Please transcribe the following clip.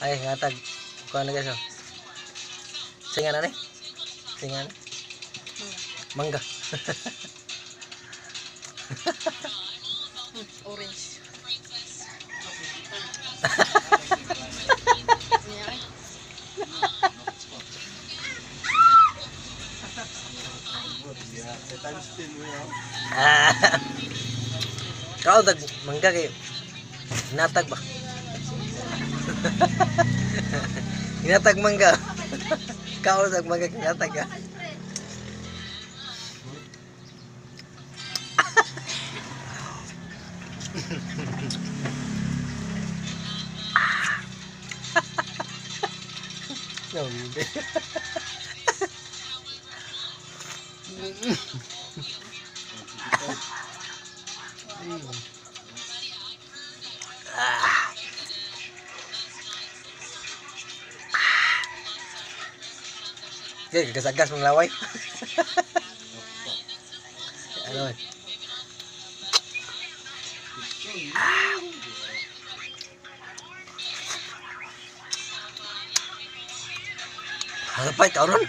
Ay, ngatag. Kuha na, guys, oh. Singa na ni. Singa na. Mangga. Orange. Niya ay. Times 10 mo yan. Ah. Kao dag mangga kay natag ba? Hinatag mangga. Kao dag mangga kay natag ka. No, hindi. Ah. Okay, gasagas mong laway. Ano eh? Halapay, karon.